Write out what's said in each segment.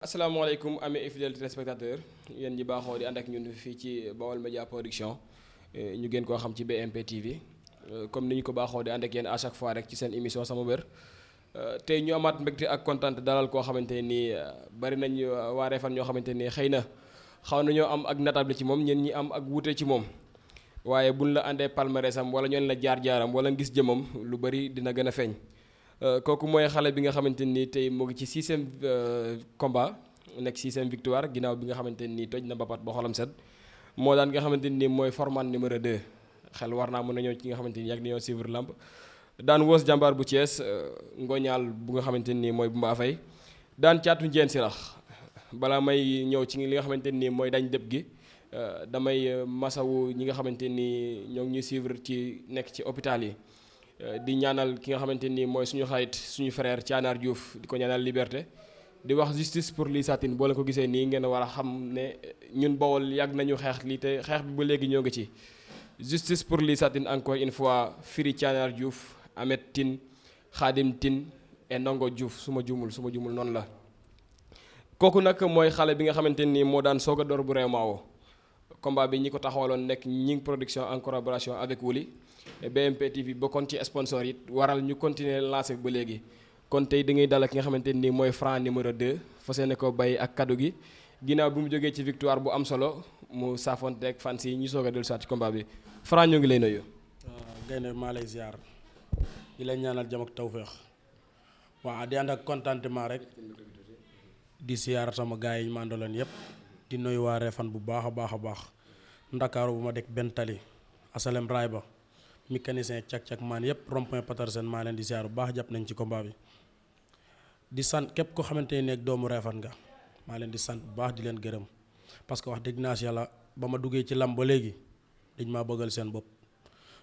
asalaamaaleykum amee et fidèles téléspectateurs yéen ñi baaxoo di ànd ak ñun fii ci Baol Média Production ñu gën koo xam ci BMP TV comme ni ñu ko baaxoo di ànd ak yéen à chaque fois rek ci seen émission sama wér tey ñu amaat mbégte ak kontaan dalal koo xamante nii bari nañ waa Refane ñoo xamante nii xëy na xaw nañoo am ak natable ci moom ñeen ñi am ak wuute ci moom waaye buñ la àndee palmarèsam wala ñoon la jaar-jaaram wala ngis jëmam lu bari dina gën a feeñ. kooku mooy xale bi nga xamante ni tey mu ngi ci sixième combat nekk sixième victoire ginnaaw bi nga xamante ni toj na bapat ba xolam set moo daan nga xamante ni mooy Forman numéro 2 xel war naa mën a ñëw ci nga xamante ni yàgg nañoo suivre lamb daan woos jàmbaar bu Thiès ngoñaal bu nga xamante ni mooy bu mbaa fay daan caatu njeen sirax balaa may ñëw ci li nga xamante ni mooy dañ dëpp gi damay masawu ñi nga xamante ni ñoo ngi ñuy suivre ci nekk ci hôpital yi di ñaanal ki nga xamante ni mooy suñu xarit suñu frère Thianar Diouf di ko ñaanal liberté di wax justice pour Liss Satine boo leen ko gisee nii ngeen war a xam ne ñun Bawol yàgg nañu xeex lii te xeex bi ba léegi ñoo ngi ci justice pour Liss Satine encore une fois Firi Thianar Diouf Ahmed Tine Khadim Tine et Ndongo Diouf su ma jumul noonu la kooku nag mooy xale bi nga xamante ni moo daan soog a door bu réew maawo combat bi ñi ko taxawaloon nekk Ñing production en collaboration avec Wuli BMP TV bokkoon ci sponsor yi waral ñu continuer lancer ba léegi kon tey da ngay dal ak ki nga xamante ni mooy Franc numéro 2 fas yéene ko bay ak kaddu gi ginnaaw bi mu jógee ci victoire bu am solo mu saafonteeg fans yi ñu soog a dellusiwaat ci combat bi Franc ñoo ngi lay nuyu. Gaynde maa lay ziar di la ñaanal jàmm ak tawféex waaw di ànd ak contentement rek di ziar sama gars yi ñu ma àndaloon yëpp di nuyu waa Refane bu baax a baax ndakaaru bu ma dekk benn tali asalem raay ba mécanicien cak-cak maan yëpp rond-point Patersen maa leen di ziar bu baax jàpp nañ ci combat bi di sant képp ko xamante ne nekk doomu Refane nga maa leen di sant bu baax di leen gërëm parce que wax dëgg naa si yàlla ba ma duggee ci lam ba léegi dañ maa bëggal seen bopp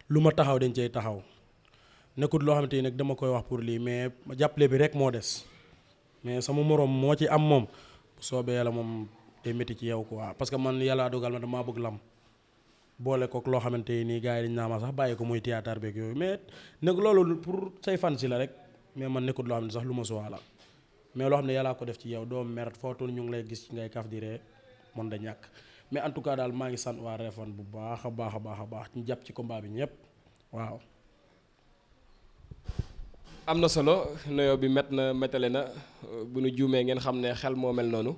lu ma taxaw dañ cey taxaw nekkut loo xamante ni nag dama koy wax pour lii mais jàppale bi rek moo des mais sama moroom moo ci am moom bu soobee yàlla moom day métti ci yow quoi parce que man yàlla dogal ma damaa bëgg lam boole kook loo xamante nii gars yi dañ naa ma sax bàyyi ko muy théâtre beeg yooyu mais nag loolu pour say fan si la rek mais man nekkut loo xam ne sax lu ma suwaa la mais loo xam ne yàllaa ko def ci yow doo meret footul ñu ngi lay gis ngay kaf di ree mën da ñàkk mais en tout cas daal maa ngi sant waa Refane bu baax a baax ñu jàpp ci combat bi ñëpp waaw. am na solo nuyoo bi méttale na bu nu juumee ngeen xam ne xel moo mel noonu.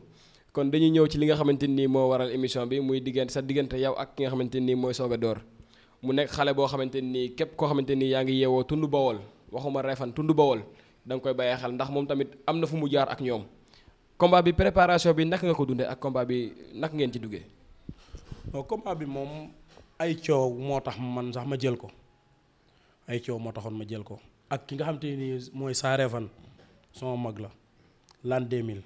kon dañuy ñëw ci li nga xamante nii moo waral émission bi muy diggante yow ak ki nga xamante nii mooy soog a door mu nekk xale boo xamante nii képp koo xamante nii yaa ngi yeewoo tund Bawol waxuma Refane tund Bawol da nga koy bàyyee xel ndax moom tamit am na fu mu jaar ak ñoom combat bi préparation bi naka nga ko dundee ak combat bi naka ngeen ci duggee. non combat bi moom ay coow moo tax man sax ma jël ko ay coow moo taxoon ma jël ko ak ki nga xamante nii mooy saa Refane sama mag la l'an 2000.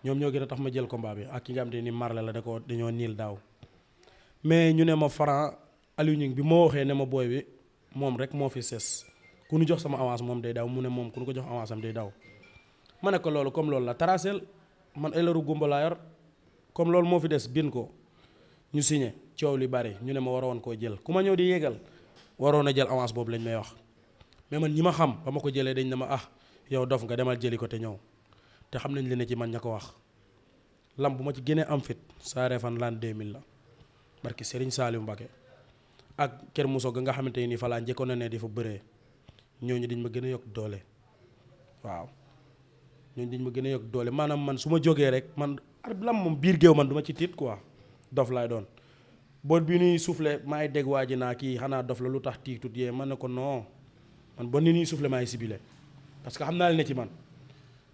ñoom ñoo gën a tax ma jël combat bi ak ki nga xamante ni marle la dañoo niil daaw mais ñu ne ma Franc Aliou Gningue bi moo waxee ne ma booy bi moom rek moo fi ses ku ñu jox sama avance moom day daw mu ne moom ku ñu ko jox avance am day daw ma ne ko loolu comme loolu la tracel man eleru gumba laa yor comme loolu moo fi des bin ko ñu signé coow li bari ñu ne ma waroon koo jël ku ma ñëw di yéegal waroon a jël avance boobu lañ may wax mais man ñi ma xam ba ma ko jëlee dañ ne ma yow dof nga demal jëli ko te ñëw te xam nañ li ne ci man ña ko wax lam bu ma ci génnee am fit saa Refane l'an 2000 la barki Serigne Saliou Mbacké ak Kër Mousso ga nga xamante ni fa laa njëkkoon na ne di fa bëree ñooñu dañ ma gën a yokk doole waaw ñooñu dañ ma gën a yokk doole maanaam man su ma jógee rek man lam moom biir géew man du ma ci tiit quoi dof laay doon boot bi ñuy soufflé maay dégg waa ji naa kii xanaa dof la lu tax tiitut yee man ne ko non man bon ni ñuy soufflé maay sibile parce que xam naa li ne ci man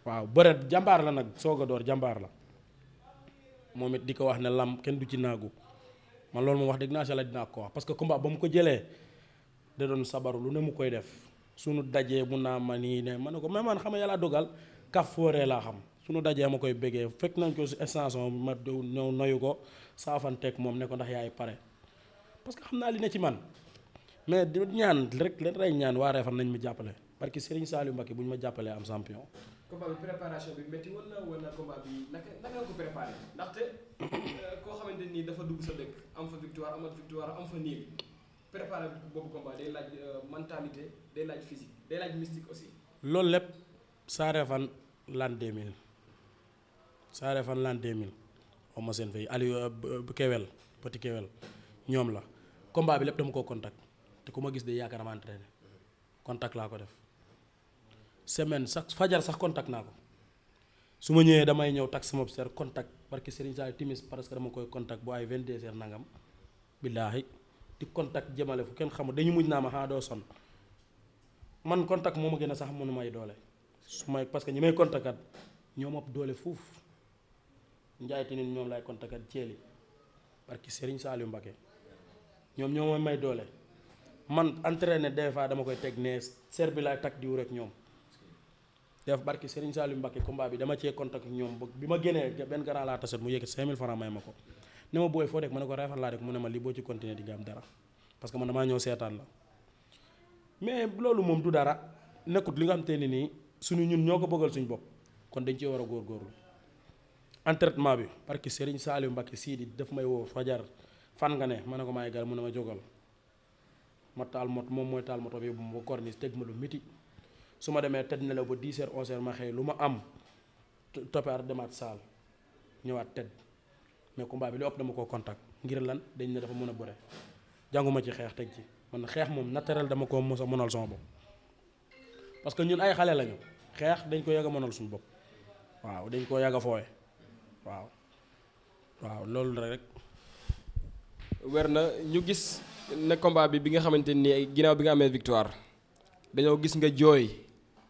waaw bëreet jàmbaar la nag soog a door jàmbaar la moom it di ko wax ne lam kenn du ci naagu man loolu moom wax dëgg naa si la dinaa ko wax parce que combat ba mu ko jëlee da doon sabaru lu ne mu koy def suñu dajee mun naa ma nii ne ma ne ko mais man xam nga yàlla dogal kaf fooree laa xam suñu dajee ma koy bëggee fekk nañ ko si extension ma ñëw noyu ko saafanteeg moom ne ko ndax yaay pare parce que xam naa li ne ci man mais di ñaan rek leen rey ñaan waa Refane nañ ma jàppale parce que Serigne Saliou Mbacké bu ñu ma jàppalee am champion. combat bi préparation bi métti woon na wala combat bi naka nga ko préparé ndaxte koo xamante nii dafa dugg sa dëkk am fa victoire amat victoire am fa niil préparé boobu combat day laaj mentalité day laaj physique day laaj mystique aussi. loolu lépp saa Refane l'an 2000 Saare fan l'an 2000 xaw ma seen fay Aliou Kewel Petit Kewel ñoom la combat bi lépp dama koo contact te ku ma gis de yaakaar ma entraîné contact laa ko def semaine sax fajar sax contact naa ko su ma ñëwee damay ñëw tak sama ser contact parce que Serigne Sall timis parce que dama koy contact bu ay 22 heures nangam billaahi di contact jëmale fu kenn xamul dañu mujj naa ma xanaa doo son man contact moo ma gën a sax mënu may doole su may parce que ñi may contactat ñoo ma ëpp doole fuuf njaayte nit ñoom laay contactat ceeli parce que Serigne Saliou Mbacké ñoom ñoo may doole man entraîné des fois dama koy teg ne ser bi laay takk diw rek ñoom def barki Serigne Saliou Mbacké combat bi dama cee contact ñoom bi ma génnee benn grand laa taset mu yëkkat 5000 francs may ma ko ne ma booy foo dek ma ne ko reefal laa dek mu ne ma lii boo ci continuer di nga am dara parce que man damaa ñëw seetaan la mais loolu moom du dara nekkut li nga xam te ne nii suñu ñun ñoo ko bëggal suñu bopp kon dañ cee war a góorgóorlu entraînement bi parce que Serigne Saliou Mbacké sii di daf may woo fajar fan nga ne ma ne ko maay gal mu ne ma jógal ma taal moto moom mooy taal moto bi bu ma corniche teg ma lu miti su ma demee tëdd nelaw ba 10 heures 11 heures ma xëy lu ma am toppaat demaat saal ñëwaat tëdd mais combat bi li ëpp dama koo contact ngir lan dañ ne dafa mën a bëre jànguma ci xeex teg ci man xeex moom naturel dama ko mos a mënal sama bopp parce que ñun ay xale lañu xeex dañ ko yàgg a mënal suñu bopp waaw dañ ko yàgg a foowe waaw loolu rek. weer na ñu gis ne combat bi nga xamante ni ginnaaw bi nga amee victoire dañoo gis nga jooy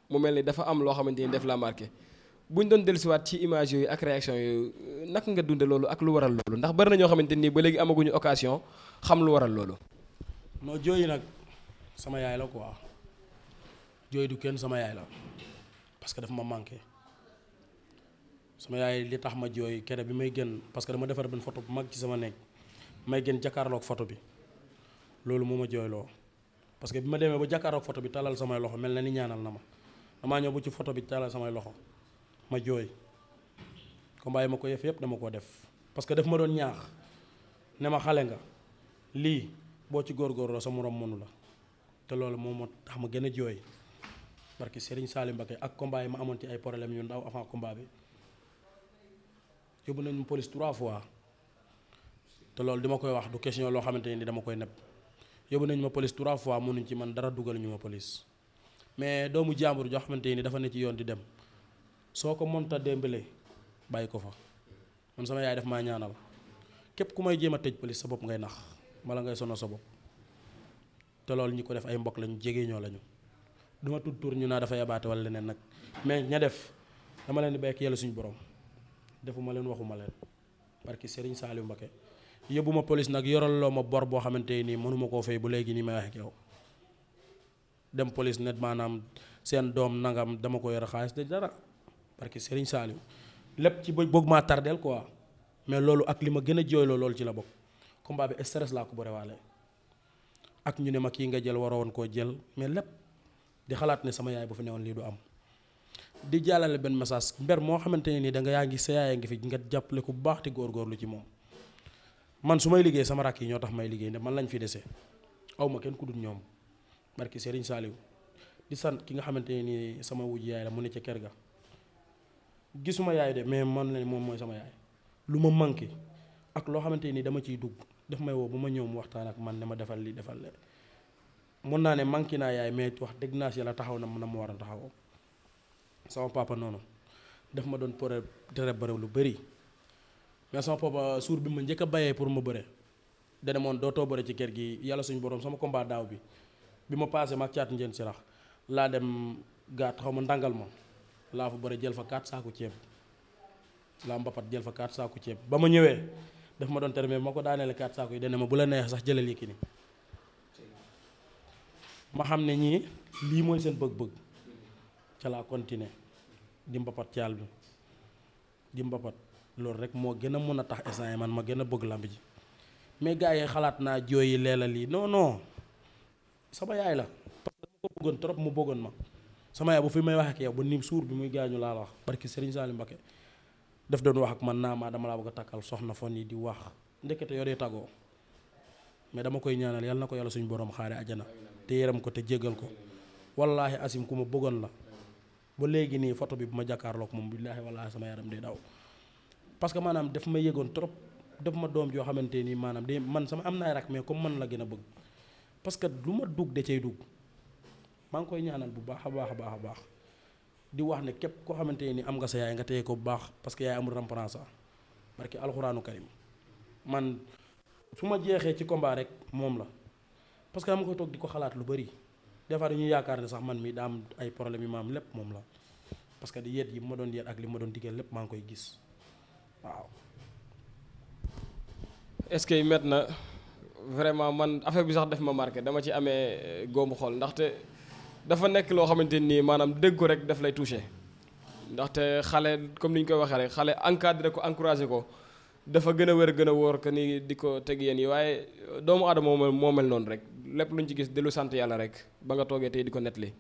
mu mel ni dafa am loo xamante ni def la marqué bu ñu doon dellusiwaat ci image yooyu ak réaction yooyu naka nga dunde loolu ak lu waral loolu ndax bari na ñoo xamante ni ba léegi amaguñu occasion xam lu waral loolu. non jooy nag sama yaay la quoi jooy du kenn sama yaay la parce que daf ma manqué sama yaay li tax ma jooy kere bi may gën parce que dama defar benn photo bu mag ci sama nekk may gën jàkkaarloog photo bi loolu moo ma jooyloo parce que bi ma demee ba jàkkaarloog photo bi talal samay loxo mel na ni ñaanal na ma damaa ñëw bu ci photo bi talal samay loxo ma jooy combat yi ma ko yëpp dama ko def parce que daf ma doon ñaax ne ma xale nga lii boo ci góorgóorloo sa morom mënu la te loolu moom moo tax ma gën a jooy parce que Serigne Saliou Mbacké ak combat yi ma amoon ci ay problème yu ndaw avant combat bi yóbbu nañu police 3 fois te loolu dama koy wax du question loo xamante ni dama koy nepp yóbbu nañu ma police 3 fois mënuñ ci man dara dugal ñu ma police mais doomu jàmbur joo xamante ni dafa ne ci yoon di dem soo ko mënta démbale bàyyi ko fa man sama yaay def maa ñaanal képp ku may jéem a tëj police sa bopp ngay nax wala ngay sonal sa bopp te loolu ñi ko def ay mbokk lañu jege ñoo lañu duma tudd tur ñu naa dafa yabaate wala leneen nag mais ña def dama leen di béy ak yàlla suñu borom defuma leen waxuma leen parce que Serigne Saliou Mbacké yóbbu ma police nag yoraloo ma bor boo xamante nii mënuma koo fay bu léegi nii may wax ak yow dem police net maanaam seen doom nangam dama ko yor xaalis de dara parce que Serigne Saliou lépp ci bëgg maa tardeel quoi mais loolu ak li ma gën a jooyloo loolu ci la bokk combat bi stress laa ko bëre waale ak ñu ne ma kii nga jël waroon koo jël mais lépp di xalaat ne sama yaay bu fi newoon lii du am di jàllale benn message mber moo xamante ne nii da nga yaa ngi sa yaay ngi fi nga jàppale ku baax te góorgóorlu ci moom man su may liggéey sama rakk yi ñoo tax may liggéey ne man lañ fi dese aw ma kenn ku dul ñoom barki Serigne Saliou di sant ki nga xamante ne nii sama wujj yaay la mu ne ca kër ga gisuma yaay de mais man la moom mooy sama yaay lu ma manqué ak loo xamante ni dama ciy dugg daf may woo bu ma ñëw mu waxtaan ak man ne ma defal li defal le mën naa ne manqué naa yaay mais wax dëgg naa si yàlla taxaw na ma war a taxawoo sama papa noonu daf ma doon pore tere bëre lu bëri mais sama papa suur bi ma njëkk a bayee pour ma bëre dana moon dootoo bëre ci kër gi yàlla suñu borom sama combat daaw bi ma passé ma ak caat njën si rax laa dem gaat xaw ma ndàngal ma laa fa bëre jël fa 4 saaku ceeb laa mbapat jël fa 4 saaku ceeb ba ma ñëwee daf ma doon tere mais ma ko daaneele 4 saaku yi dana ma bu la neex sax jëlal Yékini ma xam ne ñii lii mooy seen bëgg-bëgg ca laa continuer di mbapat caal bi di mbapat loolu rek moo gën a mën a tax instant yi man ma gën a bëgg lamb ji mais gars yi xalaat naa jooyi leelal yi non sama yaay la parce que dama ko bëggoon trop mu bëggoon ma sama yaay bu fi may wax ak yow ba ni suur bi muy gaañu laa la wax barki Serigne Saliou Mbacké daf doon wax ak man naa maa dama laa bëgg a takkal soxna fon yi di wax ndekete yoo dee tàggoo mais dama koy ñaanal yàlla na ko yàlla suñu borom xaare ajana te yërëm ko te jéggal ko wallaahi asim ku ma bëggoon la ba léegi nii photo bi bu ma jàkkaarloog moom billaahi wallaahi sama yaram day daw parce que maanaam daf ma yëgoon trop daf ma doom joo xamante nii maanaam de man sama am naay rak mais comme man la gën a bëgg parce que lu ma dugg da cay dugg maa ngi koy ñaanal bu baax a baax a baax a baax di wax ne képp koo xamante ni am nga sa yaay nga téye ko bu baax parce que yaay amul remplaçant barki alxuraanu karim man su ma jeexee ci combat rek moom la parce que dama koy toog di ko xalaat lu bëri des fois dañuy yaakaar ne sax man mi daa am ay problème yi ma am lépp moom la parce que di yet yi ma doon yet ak li ma doon digal lépp maa ngi koy gis waaw. est-ce que met na vraiment man affaire bi sax def ma marqué dama ci amee góomu xol ndaxte dafa nekk loo xamante nii maanaam dégg ko rek daf lay touché ndaxte xale comme ni ñu koy waxee rek xale encadré ko encouragé ko dafa gën a wér gën a wóor que ni di ko teg yéen yi waaye doomu aadama moo mel noonu rek lépp lu ñu ci gis di lu sant yàlla rek ba nga toogee tey di ko nettali.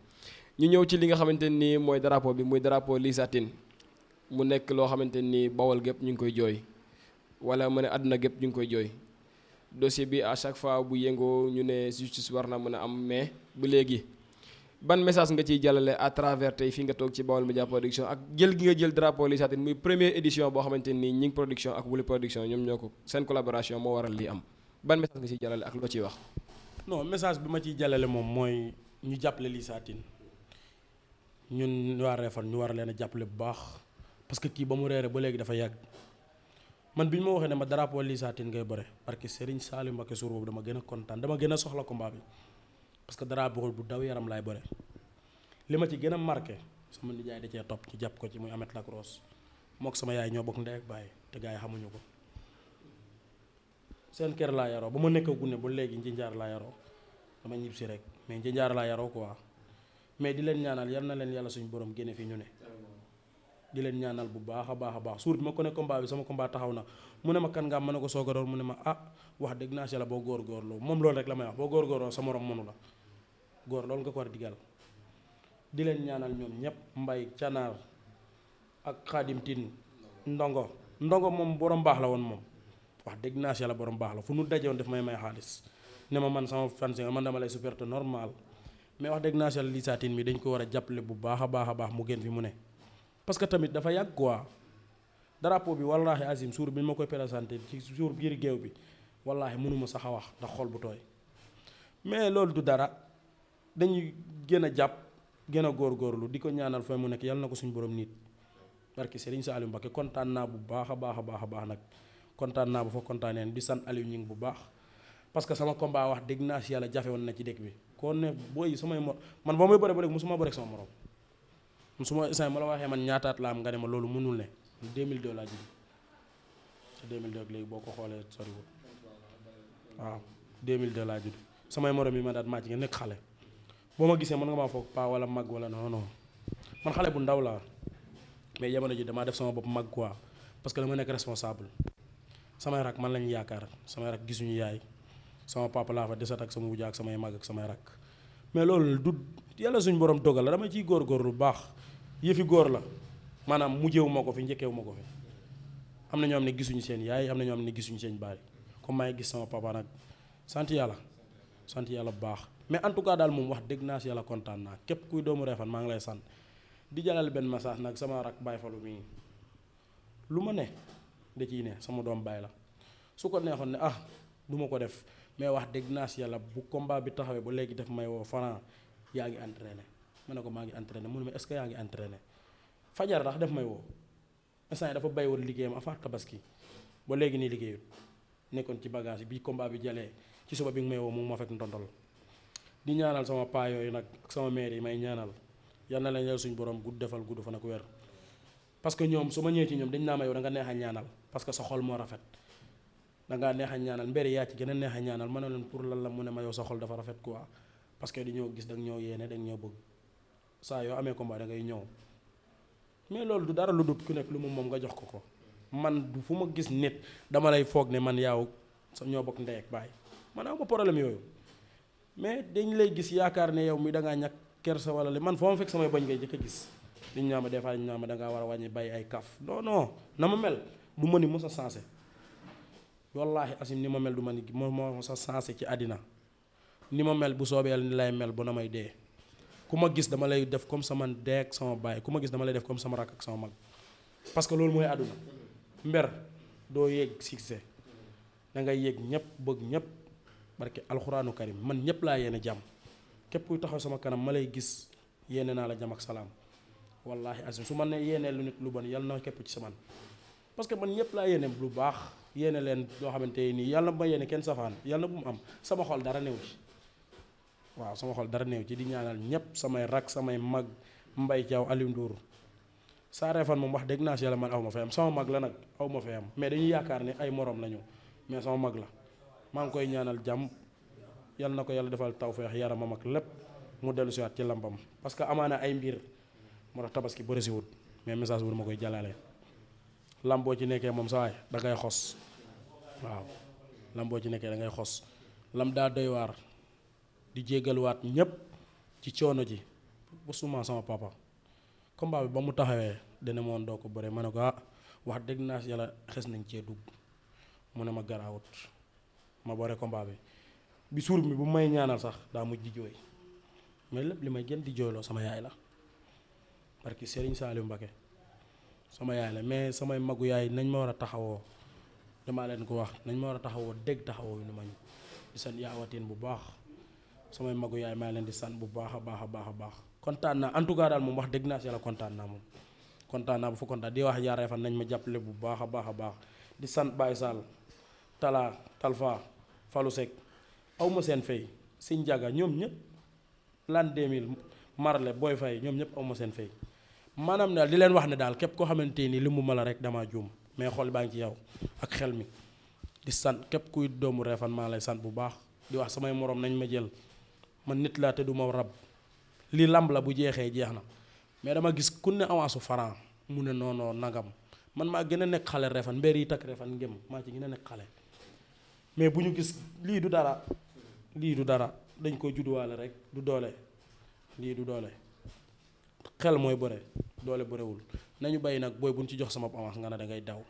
ñu ñëw ci li nga xamante nii mooy drapeau bi muy drapeau Lissa Tine mu nekk loo xamante nii Bawol gépp ñu ngi koy jooy wala mu ne àdduna gépp ñu ngi koy jooy dossier bi à chaque fois bu yëngoo ñu ne justice war na mën a am mais bu léegi ban message nga ciy jàllale à travers tey fi nga toog ci Baol Média Production ak jël gi nga jël drapeau Lissa Tine muy première édition boo xamante nii Gning Production ak Wouly Production ñoom ñoo ko seen collaboration moo waral lii am ban message nga ciy jàllale ak loo ciy wax. non message bi ma ciy jàllale moom mooy ñu jàppale Lissa Tine ñun waa Réfane ñu war leen a jàppale bu baax parce que kii ba mu reere ba léegi dafa yàgg man bi ñu ma waxee ne ma drapeau Lissa Tine ngay bëre parce que Serigne Saliou Mbacké suur boobu dama gën a kontaan dama gën a soxla combat bi parce que drapeau bu daw yaram laay bëre li ma ci gën a marqué sama nijaay da cee topp ci jàpp ko ci muy Amet Lacrosse mook sama yaay ñoo bokk ndey ak baay te gars yi xamuñu ko seen kër laa yaroo ba ma nekk gune ba léegi njinjaar laa yaroo dama ñib si rek mais njinjaar laa yaroo quoi mais di leen ñaanal yal na leen yàlla suñu borom génne fi ñu ne di leen ñaanal bu baax a baax a baax suur bi ma ko ne combat bi sama combat taxaw na mu ne ma kan nga am ma ne ko soog a doon mu ne ma wax dëgg naa si la boo góorgóorloo moom loolu rek la may wax boo góorgóorloo sa morom mënu la góor loolu nga ko war a digal di leen ñaanal ñoom ñëpp mbay canaar ak xaadim tin ndongo moom borom baax la woon moom wax dëgg naa si la borom baax la fu nu dajewoon daf may xaalis ne ma man sama fan si man dama lay supporter normal mais wax dëgg naa si la Lissa Tine mi dañ ko war a jàppale bu baax a baax a baax mu gën fi mu ne parce que tamit dafa yàgg quoi drapeau bi wallaahi azim suur bi ma koy présenté ci suur biir géew bi wallaahi mënuma sax a wax ndax xol bu tooy mais loolu du dara dañuy gën a jàpp gën a góorgóorlu di ko ñaanal fa mu nekk yàlla na ko suñu borom nit barki Serigne Saliou Mbacké kontaan naa bu baax a baax a baax a baax nag kontaan naa bu fa kontaaneen di sant Aliou Gning bu baax parce que sama combat wax dégg naa si yàlla jafe woon na ci dëkk bi kon ne booy samay man boo may bëre ba léegi musuma bëre sama morom su ma instant ma la waxee man ñaataat la am nga ne ma loolu mënul ne 2002 laa judd te 2002 ak léegi boo ko xoolee soriwul waaw 2002 laa judd samay morom yi ma daat màcc nga nekk xale boo ma gisee mën nga maa foog paa wala mag wala non man xale bu ndaw laa mais jamono ji damaa def sama bopp mag quoi parce que dama nekk responsable samay rak man lañu yaakaar samay rak gisuñu yaay sama papa laa fa desat ak sama wujja ak samay mag ak samay rak mais loolu du yàlla suñu borom dogal la dama ciy góorgóorlu bu baax yëfi góor la maanaam mujjewu ma ko fi njëkkeewu ma ko fi am na ñoo xam ne gisuñu seen yaay am na ñoo xam ne gisuñu seen baay comme maay gis sama papa nag sant yàlla bu baax mais en tout cas daal moom wax dëgg naa si yàlla kontaan naa képp kuy doomu Réfane maa ngi lay sant di jalal benn message nag sama rak Baye Fallou mii lu ma ne da ciy ne sama doom baay la su ko neexoon ne du ma ko def mais wax dëgg naa si yàlla bu combat bi taxawee ba léegi def may woo Franc yaa ngi entraîné ma ne ko maa ngi entraîné mu ne ma est-ce que yaa ngi entraîné fajar ndax def may woo instant yi dafa bay woon liggéeyam avant tabaski ba léegi nii liggéeyut nekkoon ci bagage bi combat bi jalee ci suba bi nga may woo mu ma fekk ndontol di ñaanal sama paa yooyu nag ak sama mère yi may ñaanal yal na leen yàlla suñu borom gudd defal gudd fan ak wér parce que ñoom su ma ñëwee ci ñoom dañ naa ma yow da nga neex a ñaanal parce que sa xol moo rafet da ngaa neex a ñaanal mbéri yaa ci gën a neex a ñaanal ma ne leen pour lan la mu ne ma yow sa xol dafa rafet quoi parce que dañoo gis da nga ñoo yéene da nga ñoo bëgg saa yoo amee combat da ngay ñëw mais loolu du dara lu dut ku nekk lu mu moom nga jox ko man du fu ma gis nit dama lay foog ne man yaaw sa ñoo bokk ndey ak baay man aw ma problème yooyu mais dañ lay gis yaakaar ne yow mi da ngaa ñàkk kersa wala li man foo ma fekk samay bañ ngay jëkk a gis dañ ñaa ma des fois dañ ñaa ma da ngaa war a wàññi bàyyi ay kaf non na ma mel du ma ni mos a sensé wallaahi asim ni ma mel du ma ni mos a sensé ci àddina ni ma mel bu soobee ni lay mel bu na may dee ku ma gis dama lay def comme sama ndey ak sama baay ku ma gis dama lay def comme sama rakk ak sama mag parce que loolu mooy àdduna mber doo yéeg succès da ngay yéeg ñëpp bëgg ñëpp barke alxuraanu karim man ñëpp laa yéene jàmm képp kuy taxaw sama kanam ma lay gis yéene naa la jàmm ak salaam wallaahi asim su ma ne yéenee lu nit lu bon yàlla na képp ci saman parce que man ñëpp laa yéene lu baax yéene leen loo xamante nii yàlla bu ma yéene kenn safaan yàlla bu mu am sama xol dara néew ci waaw sama xol dara néew ci di ñaanal ñëpp samay rak samay mag Mbaye Thiaw Aliou Ndour Sa Réfane moom wax dëgg naa si yàlla man aw ma fay am sama mag la nag aw ma fay am mais dañuy yaakaar ne ay morom lañu mais sama mag la maa ngi koy ñaanal jàmm yàlla na ko yàlla defal tawfeex yaramam ak lépp mu dellu siwaat ci lambam parce que amaana ay mbir moo tax tabaski bëri si wut mais message bu ma koy jàllale lam boo ci nekkee moom sawaay da ngay xos waaw lam boo ci nekkee da ngay xos lam daa doy waar di jéggaluwaat ñépp ci coono ji ba suma sama papa combat bi ba mu taxawee dana moon doo ko bëre ma ne ko wax dëgg naa si yàlla xes nañ cee dugg mu ne ma garaawut ma bëre combat bi suur mi bu may ñaanal sax daa mujj di jooy mais lépp li may gën di jooyloo sama yaay la parce que Serigne Saliou Mbacké sama yaay la mais samay magu yaay nañ ma war a taxawoo damaa leen ko wax nañ ma war a taxawoo dégg taxawoo yu ni ma di sant yaawatiin bu baax samay magu yaay maa leen di sant bu baax a baax a baax a baax kontaan naa en tout cas daal moom wax dëgg naa si yàlla kontaan naa moom kontaan naa bu fa kontaan di wax Sa Réfane nañ ma jàppale bu baax a baax a baax di sant Baye Sall Talla Talfa Fallou Seck aw ma seen fay Sëñ Jaga ñoom ñëpp l'an 2000 Marle Boy Faye ñoom ñëpp aw ma seen fay maanaam daal di leen wax ne daal képp koo xamante ni li mu ma la rek damaa juum mais xol baa ngi ci yow ak xel mi di sant képp kuy doomu Réfane maa lay sant bu baax di wax samay morom nañ ma jël man nit laa te du ma rab lii lamb la bu jeexee jeex na mais dama gis ku ne avance Franc mu ne noonoo nagam man maa gën a nekk xale Réfane mbeer yi takk Réfane ngëm maa ci gën a nekk xale mais bu ñu gis lii du dara dañ koy judduwaale rek du doole lii du doole xel mooy bëre doole bërewul nañu bàyyi nag booy bu ñu ci jox sama avance nga ne da ngay daw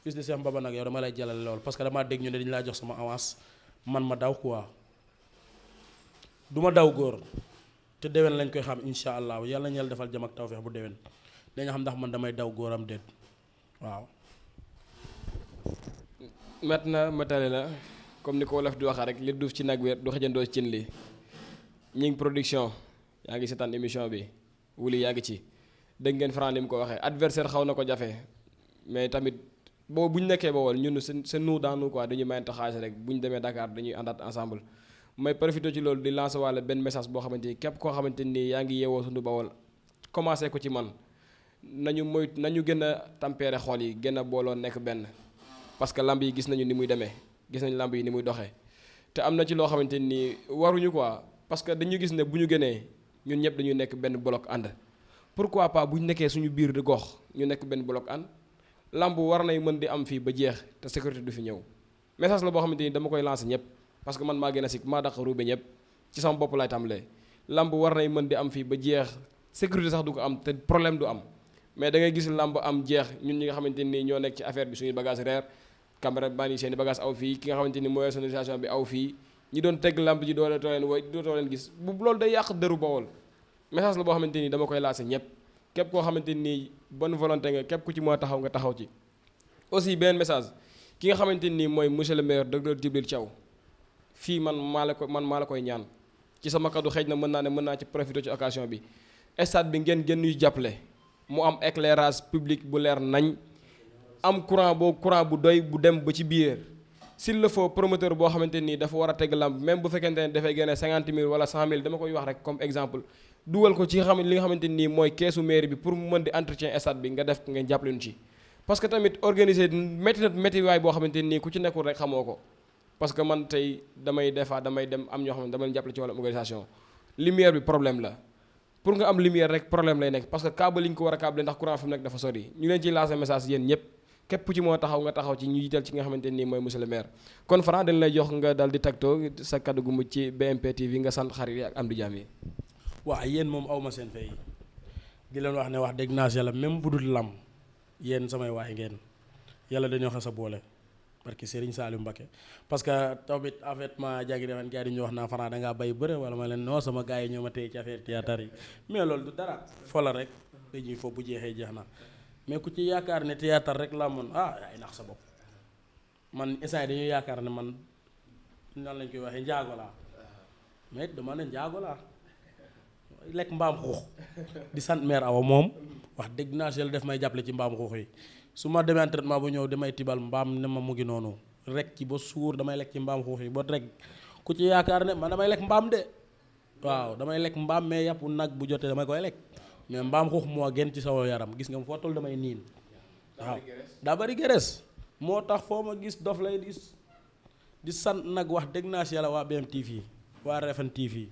fils de Cheikh Mbaba nag yow dama lay jàllale loolu parce que damaa dégg ñu ne dañu laa jox sama avance man ma daw quoi du ma daw góor te déwén lañ koy xam insha allah yàlla ñeel defal jam ak tawfeex bu déwén dañu xam ndax man damay daw góoram déet waaw. mat na matale na comme ni ko wolof di waxee rek li duuf ci nag wi du xëjandoo ci cin li ñi ngi production yaa ngi seetaan émission bi wuli yaa ngi ci dégg ngeen Franc ni mu ko waxee adversaire xaw na ko jafe mais tamit boobu bu ñu nekkee Bawol ñun c'est nous dans nous quoi dañuy mayante xaalis rek bu ñu demee Dakar dañuy àndaat ensemble may profité ci loolu di lancer walla benn message boo xamante ni képp koo xamante ni yaa ngi yeewoo sunu Bawol commencé ko ci man nañu gën a tempéré xool yi gën a booloo nekk benn parce que lamb yi gis nañu ni muy demee gis nañu lamb yi ni muy doxee te am na ci loo xamante ni waruñu quoi parce que dañu gis ne bu ñu gënee ñun ñëpp dañuy nekk benn bloc ànd pourquoi pas bu ñu nekkee suñu biir di gox ñu nekk benn bloc ànd lamb war nay mën di am fii ba jeex te sécurité du fi ñëw message la boo xamante ni dama koy lancer ñëpp parce que man maa gën a sikk maa daq ruube ñëpp ci sama bopp laay tàmbalee lamb war nay mën di am fii ba jeex sécurité sax du ko am te problème du am mais da ngay gis lamb am jeex ñun ñi nga xamante ni ñoo nekk ci affaire bi suñuy bagage reer caméra baa ni seen i bagage aw fii ki nga xamante ni mooy sonorisation bi aw fii ñi doon teg lamb ji doole too leen woy dootoo leen gis bu loolu day yàq dëru Bawol message la boo xamante ni dama koy lancé ñëpp képp koo xamante ni bonne volonté nga képp ku ci moo taxaw nga taxaw ci aussi beneen message ki nga xamante ni mooy monsieur le maire docteur Djibril Thiaw fii man maa la koy ñaan ci sama kaddu xëy na mën naa ci profiter ci occasion bi stade bi ngeen gën ñuy jàppale mu am éclairage public bu leer nañ am courant bu doy bu dem ba ci biir s'il le faut promoteur boo xamante nii dafa war a teg lamb même bu fekkente ne dafay génne 50 000 wala 100 000 dama koy wax rek comme exemple dugal ko ci li nga xamante nii mooy keesu mairie bi pour mu mën di entretien stade bi nga def ngeen jàppale ñu ci parce que tamit organiser métti waay boo xamante nii ku ci nekkul rek xamoo ko parce que man tey damay dem am ñoo xam ne dama leen jàppale ci wàllu organisation lumière bi problème la pour nga am lumière rek problème lay nekk parce que câble li ñu ko war a câble ndax courant fi mu nekk dafa sori ñu leen ciy lancer message yéen ñëpp képp ci moo taxaw nga taxaw ci ñu jiital ci nga xamante nii mooy monsieur le maire kon Franc dañ lay jox nga dal di tagtoo sa kaddu gu mucc ci BMP TV nga sant xarit yi ak am di jaam yi. waaw yéen moom awma seen fay di leen wax ne wax dëgg naa si yàlla même bu dul lam yéen samay waay ngeen yàlla dañoo xas a boole parce que Serigne Saliou Mbacké parce que tamit en fait ma jagi defen gars yi ñu wax naa Franc dangaa bay bëre wala ma leen non sama gars yi ñoo ma téye ci affaire théâtre yi mais loolu du dara fola rek dañuy foofu bu jeexee jeex na mais ku ci yaakaar ne théâtre rek laa mën ay nax sa bopp man instant dañuy yaakaar ne man nan lañ koy waxee njaago laa mais dama ne njaago laa lekk mbaam xuux di sant mère Awa moom wax dëgg naa si def may jàppale ci mbaam xuux yi su ma demee entraînement bu ñëw damay tibal mbaam ne ma mu ngi noonu rek ci ba suur damay lekk ci mbaam xuux yi ba rek ku ci yaakaar ne man damay lekk mbaam de waaw damay lekk mbaam mais yàpp nag bu jotee damay koy lekk mais mbaam xuux moo gën ci sama yaram gis nga foo toll damay niin waaw daa bari gerees moo tax foo ma gis dof lay di sant nag wax dëgg naa si yàlla waa BMTV waa Refane TV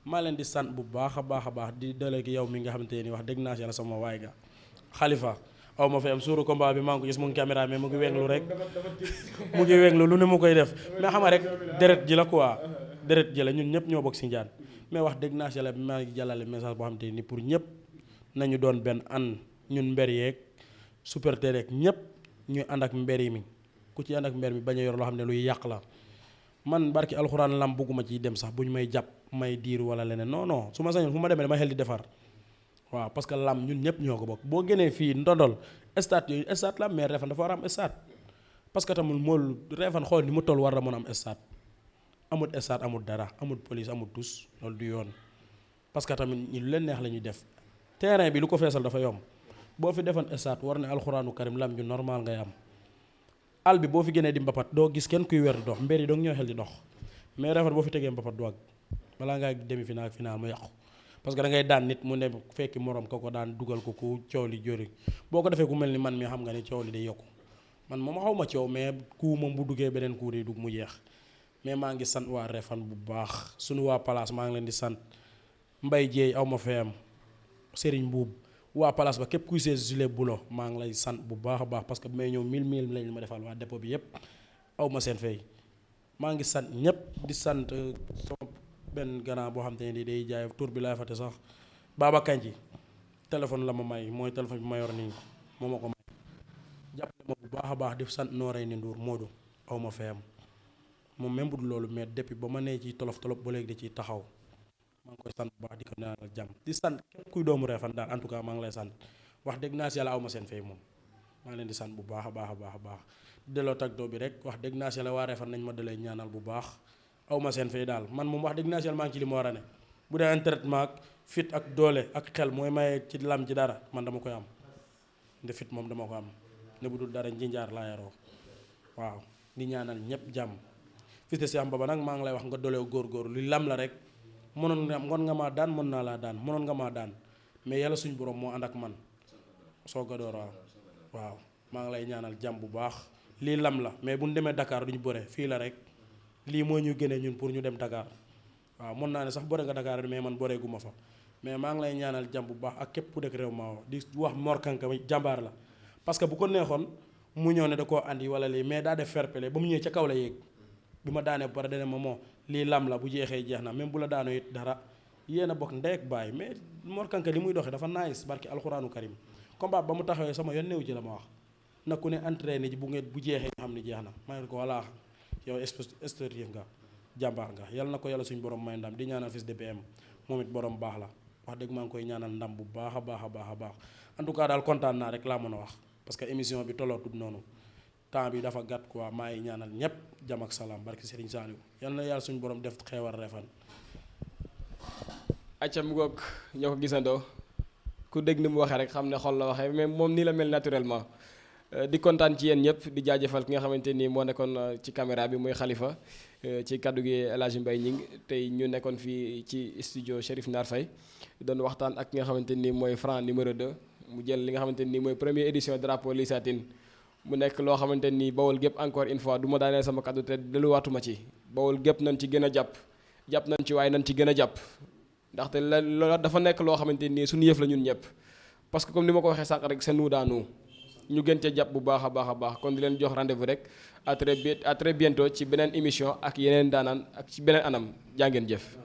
maa leen di sant bu baax a baax di dale ki yow mi nga xamante ni wax dëgg naa si yàlla sama waay ga Khalifa aw ma fi am suuru combat bi maa ngi ko gis mu ngi caméra mais mu ngi wenglu rek mu ngi wenglu lu ne mu koy def mais xam nga rek deret ji la quoi deret ji la ñun ñëpp ñoo bokk si njaan mais wax dëgg naa si yàlla maa ngi jàllale message boo xamante ni pour ñëpp nañu doon benn an ñun mber yeeg supporter rek ñëpp ñu ànd ak mber yi mi ku ci ànd ak mber mi bañ a yor loo xam ne luy yàq la man barki alxuraan lam bugguma ciy dem sax bu ñu may jàpp may diir wala leneen non su ma sañoon fu ma demee damay xel di defar waaw parce que lam ñun ñëpp ñoo ko bokk boo génnee fii ndondol stade yooyu stade la mais Refane dafa war a am stade parce que tamit mool Refane xool ni mu toll war na mën a am stade amul dara amul police amul tus loolu du yoon parce que tamit ñi lu leen neex la ñuy def terrain bi lu ko feesal dafa yomb boo fi defoon stade war na alxuraanu karim lam ju normal ngay am àll bi boo fi génnee di mbapat doo gis kenn kuy wer di dox mbir yi doo ñoo xel di dox mais Refane boo fi tegee mbapat du ak balaa ngaa demi final ak final mu yàqu parce que da ngay daan nit mu ne fekki morom ko daan dugal ko ku coow li jóri boo ko defee ku mel ni man mi xam nga ni coow li day yokku man moom xaw ma coow mais ku moom bu duggee beneen ku day dugg mu jeex mais maa ngi sant waa Refane bu baax suñu waa Palace maa ngi leen di sant Mbaye Dieye aw ma fayam Serigne Mbuub waa Palace ba képp kuy see gilet bulo maa ngi lay sant bu baax a baax parce que bu may ñëw 1000 lañ ma defal waa dépôt bi yépp aw ma seen fay maa ngi sant ñëpp di sant sama benn gannaaw boo xam te ne di day jaay tur bi laay fàtte sax Baba Kanji téléphone la ma may mooy téléphone bi ma yor nii moo ma ko may jàppale ma bu baax a baax di sant nooree ni Ndour Modou aw ma fayam moom même bu dul loolu mais depuis ba ma nee ci tolof ba léegi di ciy taxaw maa ngi koy sant bu baax di ko ñaanal jàmm di sant képp kuy doomu Refane daal en tout cas maa ngi lay sant wax dëgg naa si yàlla aw ma seen fay moom maa ngi leen di sant bu baax a baax delloo tagtoo bi rek wax dëgg naa si yàlla waa Refane nañ ma dalee ñaanal bu baax aw ma seen fay daal man moom wax dëgg naa si yàlla maa ngi ci li ma war a ne bu dee entraînement ak fit ak doole ak xel mooy maye ci lam ci dara man dama koy am nde fit moom dama ko am ne bu dul dara njinjaar laa yaroo waaw di ñaanal ñëpp jàmm fils de Cheikh Mbaba nag maa ngi lay wax nga dolew góorgóorlu li lam la rek mënoon nga maa daan mën naa laa daan mënoon nga maa daan mais yàlla suñu borom moo ànd ak man soo ko door waaw maa ngi lay ñaanal jàmm bu baax lii lam la mais bu ñu demee Dakar duñu bëre fii la rek lii moo ñu gënee ñun pour ñu dem Dakar waaw mën naa ne sax bëre nga Dakar mais man bëreegu ma fa mais maa ngi lay ñaanal jàmm bu baax ak képp ku dëkk réew maa di wax Mor Kanka jàmbaar la parce que bu ko neexoon mu ñëw ne da koo andi wala lii mais daa def fair play ba mu ñëwee ca kaw la yéeg bi ma daanee ba pare dana ma moo lii lam la bu jeexee jeex na même bu la daanoo it dara yéen a bokk ndey ak baay mais Mor Kanka li muy doxee dafa nice barki alxuraanu karim combat ba mu taxawee sama yoon néew ci la ma wax na ku ne entraîné ji bu jeexee nga xam ne jeex na ma ne ko voilà yow sportif nga jàmbaar nga yal na ko yàlla suñu borom may ndam di ñaanal fils de BM moom it borom baax la wax dëgg maa ngi koy ñaanal ndam bu baax a baax en tout cas daal kontaan naa rek laa mën a wax parce que émission bi tollootul noonu temps bi dafa gàtt quoi maa ngi ñaanal ñépp jàmm ak salaam barki Serigne Saliou yal na yàlla suñu borom def xeewal Refane. acca mu ngoog ñoo ko gisandoo ku dégg ni mu waxee rek xam ne xol la waxee mais moom nii la mel naturellement di kontaan ci yéen ñëpp di jaajëfal ki nga xamante ni moo nekkoon ci caméra bi muy Khalifa ci kaddu gi El Hadj Mbaye Gningue tey ñu nekkoon fii ci studio Cherif Nar Faye doon waxtaan ak ki nga xamante ni mooy Franc numéro 2 mu jël li nga xamante ni mooy première édition drapeau Lissatine mu nekk loo xamante ni Bawol gépp encore une fois du ma daaneel sama kaddu te delluwaatuma ci Bawol gépp nañ ci gën a jàpp nañ ci waaye nañ ci gën a jàpp ndaxte loolu dafa nekk loo xamante ni suñu yëf la ñun ñëpp parce que comme ni ma ko waxee sànq rek c'est nous dans nous ñu gën cee jàpp bu baax a baax kon di leen jox rendez-vous rek à très bientôt ci beneen émission ak yeneen daanaan ak ci beneen anam jaa ngeen jëf